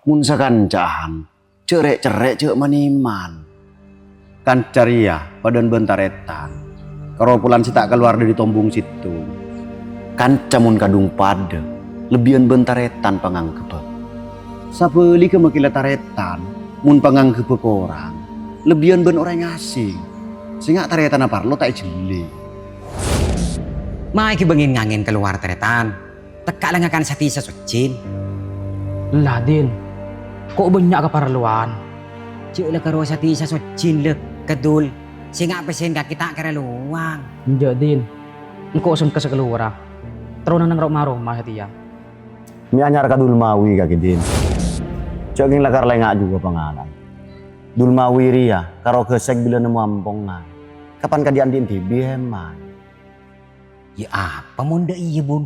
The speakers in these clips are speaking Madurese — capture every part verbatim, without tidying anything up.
Mon sakanca'an, jhâ' rè'-cerrè' jhâ' man-èman. Kanca rèya padâ'ân bân tarètan, karopolan sè ta' kalowar dâri tombhung sèttong. Kanca mon kadhung padâ, lebbiyân bân tarètan pangangghebhâ. Sabhâligghâ makè la tarètan, mon pangangghebhâ korang, lebbiyân bân orèng asèng. Sènga' tarètanna parlo ta' èjhellè. Maènggi bângèn-ngangèn kalowar tarètan. Tekka' la ngakan satèya sasojjhin. Ella, Din. Ko' bânnya' kaparlowan. Jhâ' la karo satèya sasojjhin, lè, Ka Dul. Sènga' pèssèna kakè ta' kèra lowang. Enjâ', Din. Engko' sengka sakalowara. Terro neng ro'-maro' ma satèya. Mè' anyar ka Dul Mawi kakè, Din. Jhâ' kèng la kar lènga' jhughâ pangalan. Dul Mawi rèya karo ghâsèk bilâ nemmo ampongan. Kapan kadhi' andi' dhibi' èman? Yâ apa mon dâ' iyâ, Bun?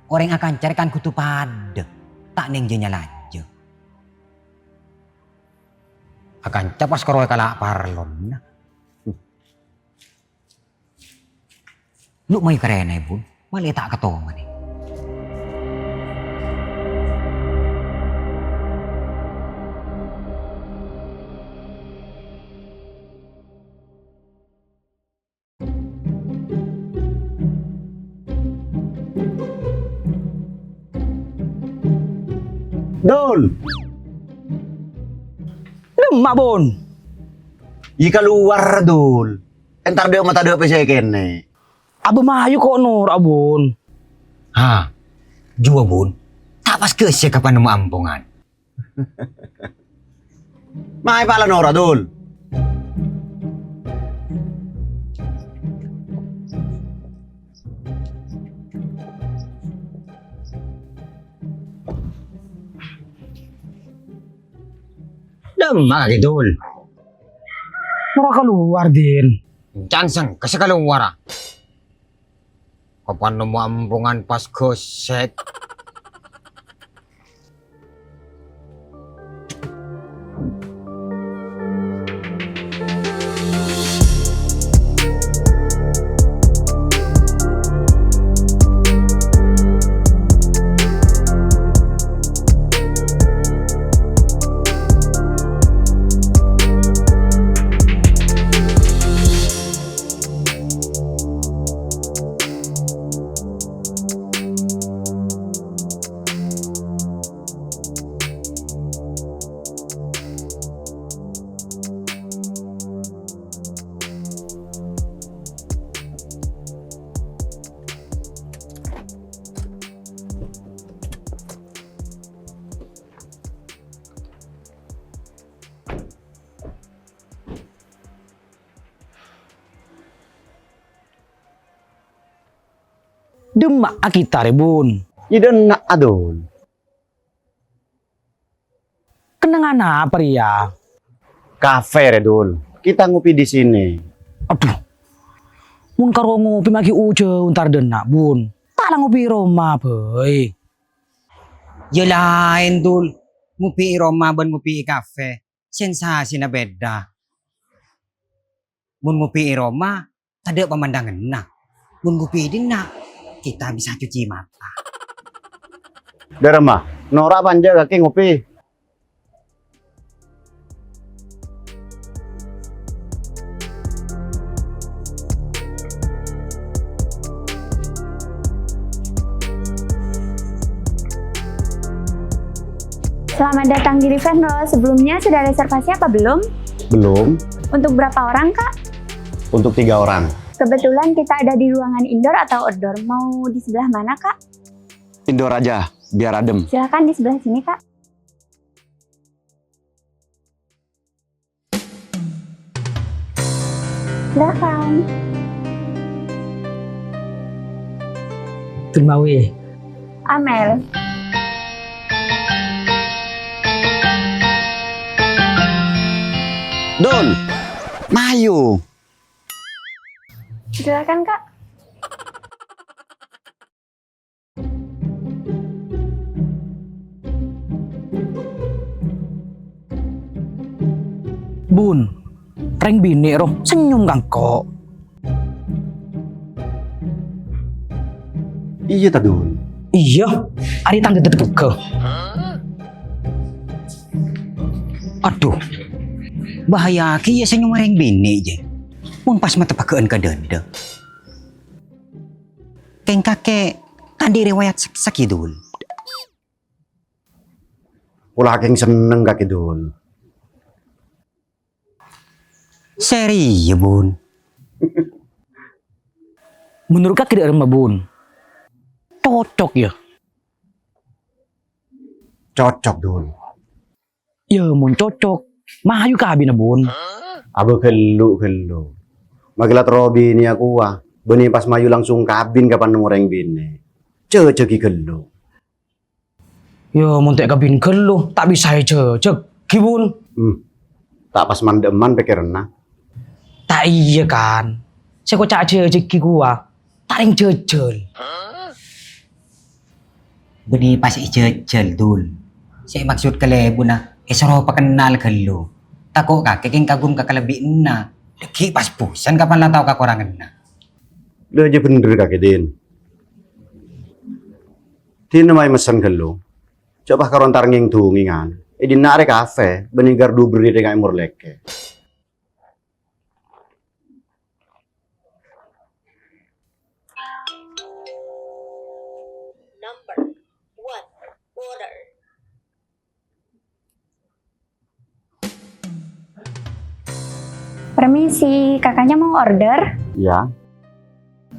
Orèng akanca rè kan kodhu padâ, ta' neng jâ-nyalajâ. Akanca pas karo èkala' parlona. Lu' mayu karèna, Bun, malè ta' katomanè. Dul! Dimma, Bun? Yâ kalowar, Dul. Entar dâ' mata dâ' pèssè kènè. Abâ mayu ko' noro', Bun. Ha, jhuwâ, Bun. Ta' pas ghâsèk kapan nemmo ampongan. Mayu pala noro', Dul. Dimma kakè, Dul? Mara kalowar, Din. Can sengka sè kalowara. Kapan nemmo ampongan pas ghâsèk. Dimma kita rè, Bun? Yâ dinna', Dul. Kennengngan apa rèya? Kafè rè, Dul. Kita ngopi di sini. Adhu. Mon karo ngopi ma' ghi' ojhâ' entar dinna', Bun. Ta' la ngopi è roma bhâi. Yâ laèn, Dul. Ngopi è roma bân ngopi è kafè, sensasina bhidhâ. Mon ngopi è roma, tadâ' pamandanganna. Mon ngopi è dinna', kita bisa cuci mata. Dârâmma, noro' apa enjâ' kakè ngopi? Selamat datang di Revenge Roll. Sebelumnya sudah reservasi apa belum? Belum. Untuk berapa orang, Kak? Untuk tiga orang. Kebetulan kita ada di ruangan indoor atau outdoor. Mau di sebelah mana, Kak? Indoor aja, biar adem. Silakan di sebelah sini, Kak. Silakan. Dul Mawi. Amel. Dul, mayu. Silakan, Kak. Bun, rèng binè' ro, senyum ka engko'. Iyâ, ta, Dul? Iyâ, arè tang dâdâ tepegghâ. Adhu, bahaya kèya sè nyomorèng binè', jâ. Mon pas mateppaghâ'ân ka dhâdhâ. Kèng kakè ta' andi' riwayat seks, Kidul. Pola kèng senneng ka Kidul. Sèrèya, Bun. Menurut kakè dâ' remma, Bun? Cocok, yâ? Cocok, Dul. Yâ, mon cocok, mayu kabinna, Bun. Abâ ghâllu, ghâllu. Makè la terro binèya kowa, bânnè pas mayu langsung kabin kapan nemmo orèng binè'. Jhâjhâghi ghâllu. Yâ, mon ta' kabin ghâllu, ta' bisa èjhâjhâghi, Bun. Hmm. Ta' pas man-dhâ'emman pèkkèranna. Ta' iyâ, kan. Sè koca' jhâjhâghi kowa, ta' rèng jhâjhâl. Bânnè pas èjhâjhâl, Dul. Sè maksod kalèbunna èsoro pakennal ghâllu. Tako' kakè kèng kagum ka kalebbi'ânna. Dhâggi' pas bhusen kapan la tao kakoranganna. Lha, jhâ' bhender kakè, Din. Dinah mayu messen ghâllu. Jhâ' pas karo entar ngèng-dungèngan. È dinna' arè kafe, bânnè ghâr du bherri' rèng kaè morlèkè. Number one, order. Permisi, kakaknya mau order? Ya.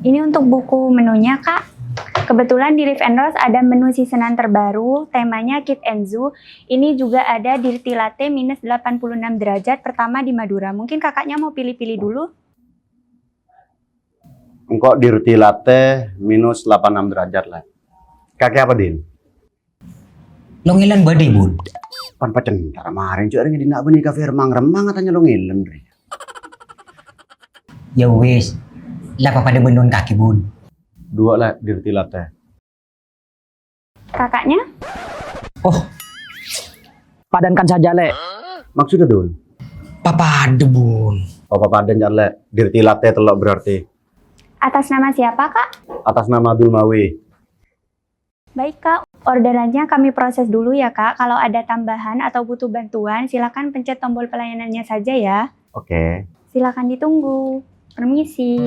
Ini untuk buku menunya, Kak. Kebetulan di Live and Rolls ada menu seasonan terbaru, temanya Kid and Zoo. Ini juga ada Dirty Latte minus delapan puluh enam derajat pertama di Madura. Mungkin kakaknya mau pilih-pilih dulu? Engko' Dirty Latte minus delapan enam derajat, la. Kakè apa, Din? Long Island bâdâ, Bun. Pan pacendhâr marèn, jhâ' rèng è dinna' bânnè kafe remmang-remmang atanya Long Island rèya. Ya wis, la papadâ bân kakè, Bun. Duwâ', Lè', Dirty Latte. Kakaknya? Oh, padankan saja, Lè'. Maksudnya, Dul? Papadâ, Bun. Oh, papadâ, Lè'. Dirty Latte tello' berarti. Atas nama siapa, Kak? Atas nama Dulmawi. Baik, Kak. Orderannya kami proses dulu ya, Kak. Kalau ada tambahan atau butuh bantuan, silakan pencet tombol pelayanannya saja ya. Oke. Silakan ditunggu. Permisi.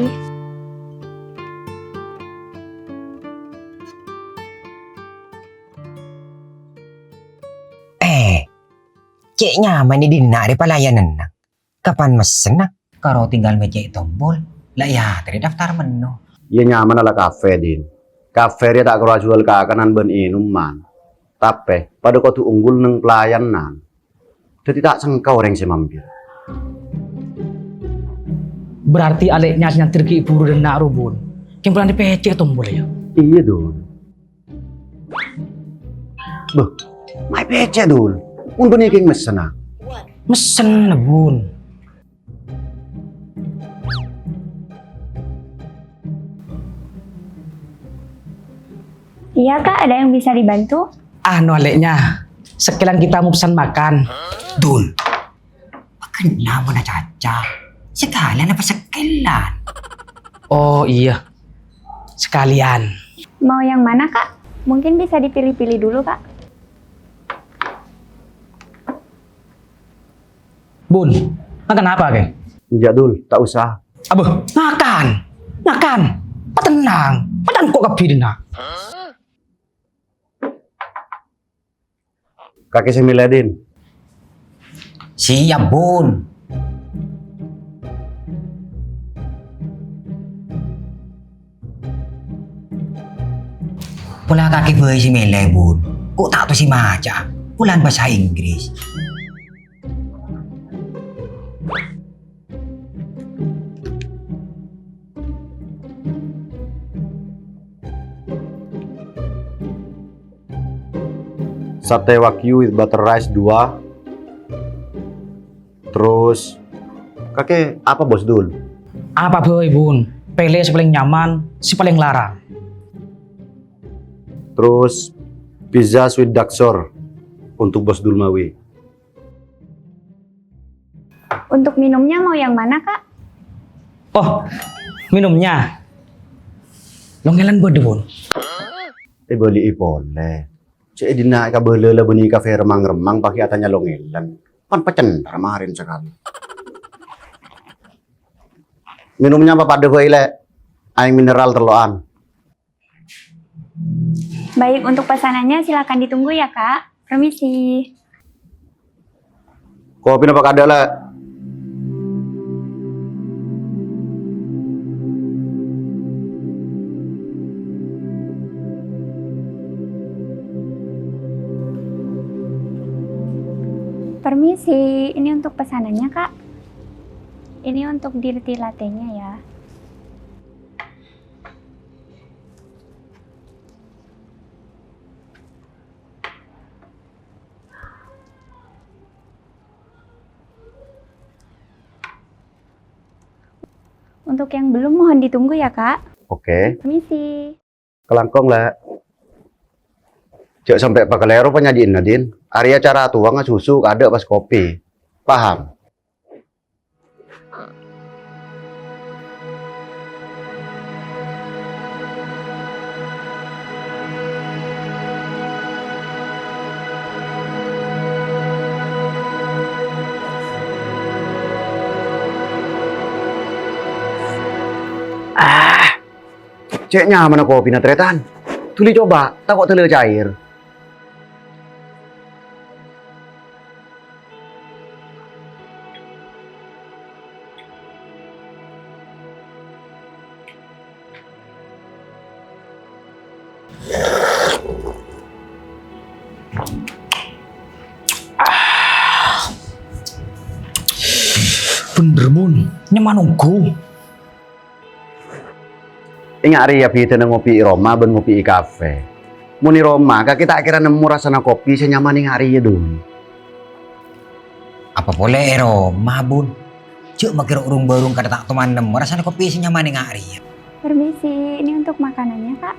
Eh, cè' nyaman è dinna' rè pelayananna. Kapan messenna? Karo tinggal mècè' tombol, la èyaterè daftar menu. Iyâ, nyamanna la kafe, Din. Kafe rèya ta' karo ajhuwâl kakanan bân ènoman. Tapè, padâ kodhu unggul neng pelayanan. Dhâddhi ta' sengka orèng sè mampir. Berarti alè'nya sè nyander ghi' buru dâ' enna' rowa, Bun. Kèng polana pècè' tombolla, yâ? Iyâ, Dul. Bâh, mayu pècè', Dul. Mon bânnè kèng messenna. Messenna, Bun. Iya, Kak, ada yang bisa dibantu? Anu, alè'nya. Sekalian kita mau pesan makan. Dul. Kenapa na caca? Sekalian apa sekalian? Oh iya, sekalian. Mau yang mana, Kak? Mungkin bisa dipilih-pilih dulu, Kak. Bun, makan apa, Kè? Enjâ', Dul, ta' osa. Abah, makan! Makan! Patenang! Padan kok kabbhi dinna'. Kakè sè mèlè, Din. Siap, Bun. Pola kakè bhâi sè mèlè, Bun. Kok ta' tao sè maca? Polana bhâsa Inggris. Sate wagyu with butter rice dua. Terus, kakè apa, Bos Dul? Apa bhâi, Bun. Pèlè sè palèng nyaman, sè palèng larang. Terus, pizza sweet dark sour untuk Bos Dulmawi. Untuk minumnya mau yang mana, Kak? Oh, minumnya. Long Island bâdâ, Bun. Èbâli'i polè. Cè' è dinna' kabâlâ la bânnè kafè remmang-remmang paghi' atanya Long Island. Pan pacendar marèn sakalè. Minumnya apa padâ bhâi, Lè'? Aèng mineral tello'an. Baik, untuk pesanannya silakan ditunggu ya, Kak. Permisi. Kopina apa kadâ', Lè'? Permisi, ini untuk pesanannya, Kak. Ini untuk dirty latte-nya ya. Untuk yang belum mohon ditunggu ya, Kak. Oke. Permisi. Kalangkong, Lè'. Jhâ' sampè' pakalèro panyajina, Din. Arèya cara towa ngasusu, kadâ' pas kopi. Paham? Ah, cè' nyamana kopina, Trètan. Dhuli coba, tako' dâlâ cair. Bhender, Bun. Nyamana ongghu. Enga' rèya bhidhâna ngopi è roma bân ngopi è kafè. Mon è roma, kakè ta' kèra nemmo rassana kopi sè nyaman enga' rèya, Dun. Apa polè è roma, Bun? Jhâ' makè ro'-rung bârung kadâ' ta' toman nemmo rassana kopi sè nyaman enga' rèya. Permisi, ini untuk makanannya, Kak.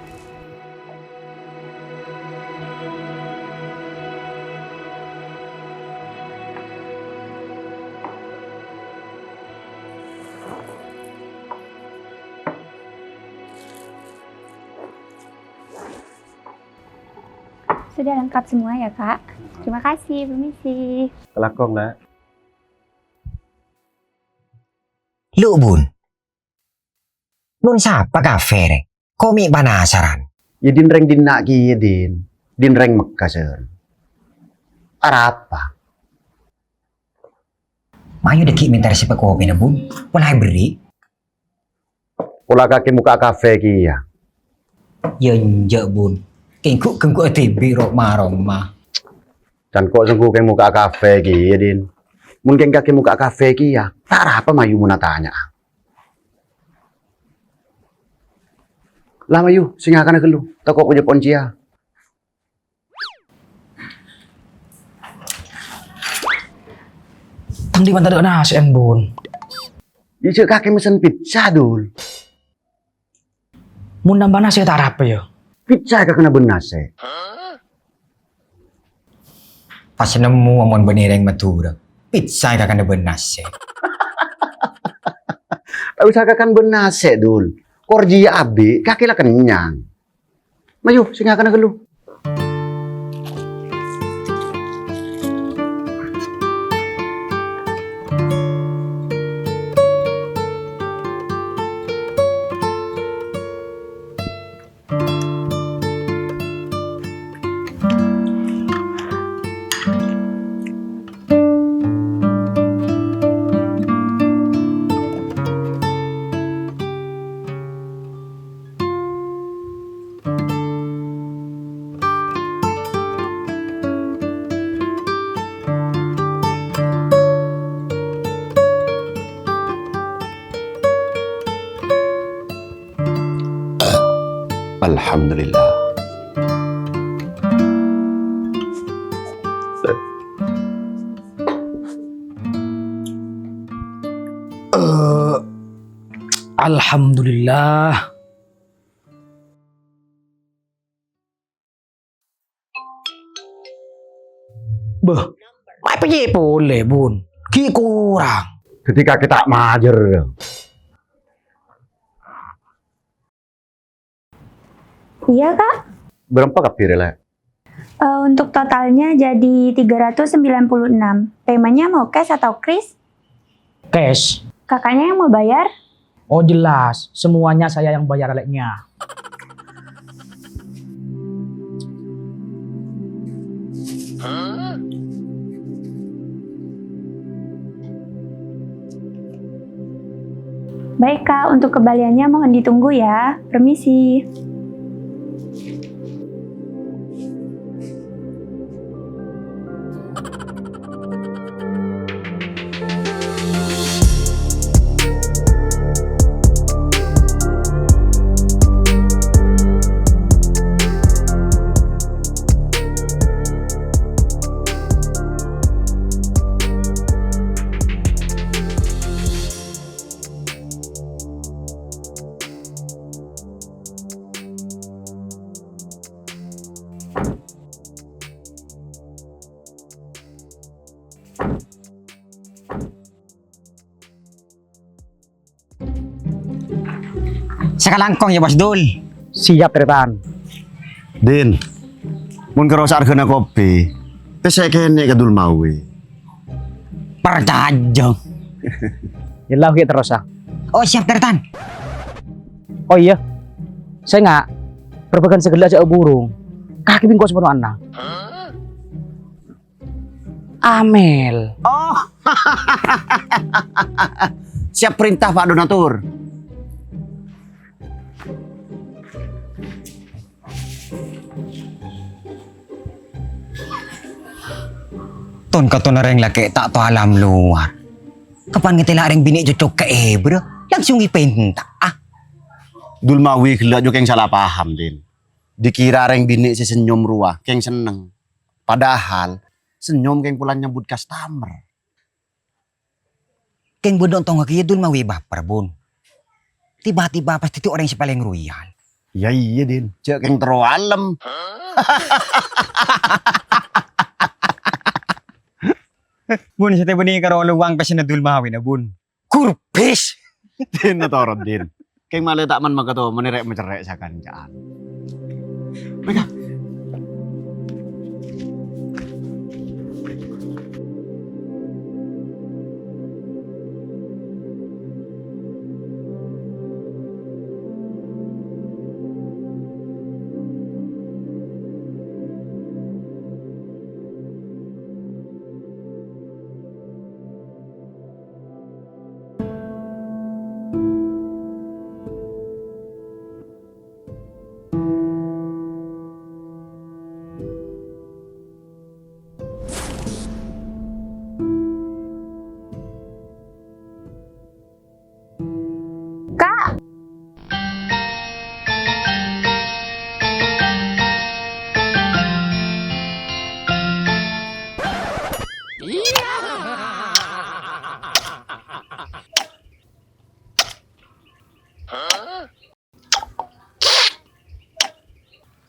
Sudah lengkap semua ya, Kak? Terima kasih, permisi. Kalangkong, Lè'. Lu, Bun. Nun sapa kafè, rè? Ko' mè' panasaran? Yâ, Din, rèng dinna' kèya, Din. Din, rèng Mekka, sèr. Arapa? Mayu dâgghi' mènta resep kopina, Bun. Pola èberri'. Pola kakè mokka' kafè kèya. Yâ enjâ', Bun. Kèng ghu-, ghânggu dhibi' ro'-maroma. Can ko' sengko' kèng mokka' kafè kèya, Din. Mon kèng kakè mokka' kafè kèya, ta' arapa mayu mon atanya'a. La mayu, sè ngakana ghâllu, tako' kejjhâp oncèya. Tang di' man tadâ' nasè'en, Bun. Yâ, jhâ' kakè mesen pizza, Dul. Mon nambâ nasè' ta' arapa, yâ? Pizza kakana bân nasè'. Pas nemmo mon bânnè rèng Madhurâ. Pizza kakana bân nasè'. Ta' osa kakan bân nasè', Dul. Kor jiyâ abit, kakè la kennyang. Mayu, sè ngakana ghâllu. Alhamdulillah. Eh, alhamdulillah. Bâh, ma' pèyè polè, Bun? Ghi' korang. Dhâddhi kakè ta' majâr. Iya, Kak. Bârâmpa kabbhi rè, Lè'? Eh, untuk totalnya jadi tiga ratus sembilan puluh enam. Paymentnya mau cash atau kris? Cash. Kakaknya yang mau bayar? Oh jelas, semuanya saya yang bayar aleknya. Baik, Kak, untuk kembaliannya mohon ditunggu ya. Permisi. Sakalangkong ya, Bos Dul. Siap, Tretan. Din, mon karo saarghâna kopi, pèssè kènè' ka Dul Mawi. Parcajâ. Yella, oke, terros, ah. Oh, siap, Tretan. Oh, iyâ. Sènga', bârbâghân sè ghellâ' jhâ' aburung. Kakè bingko saponowanna. Amel. Oh. Siap perintah, Pak Donatur. Ton-katon orèng lakè' ta' tao alam luar. Kapan ngatèla' rèng binè' cocok ka èbârâ, langsung èpènta, ah. Dul Mawi ghellâ' jhâ' kèng sala paham, Din. Dikira rèng binè' sè senyum rowa kèng senneng. Padahal senyum kèng pola nyambut customer. Kèng bâdâ ontongnga kèya Dul Mawi bâpèr, Bun. Tiba-tiba pas dhâddhi orèng sè palèng royal. Iyâ, iyâ, Din. Jhâ' kèng terro alem. Bun, satèya bânnè karo lowang pèssèna Dul Mawi na, Bun. Kurbis. Din, toro', Din. Kèng malè ta' man-makato, mènè rè'-macerrè' sakanca'an. Mèga. Kak.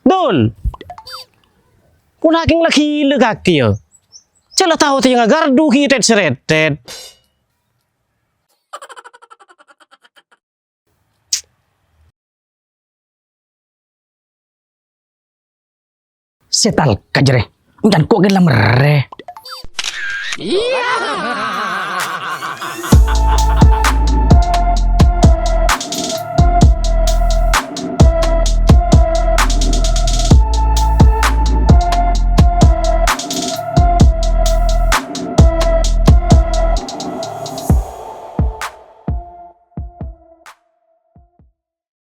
Dul, pola kèng la ghilâ kakè, yâ. Jhâ' la tao tènga gardu ghi' tèt-sèrètèt. Sè talka jârèya, èncana kok kèn la merrè.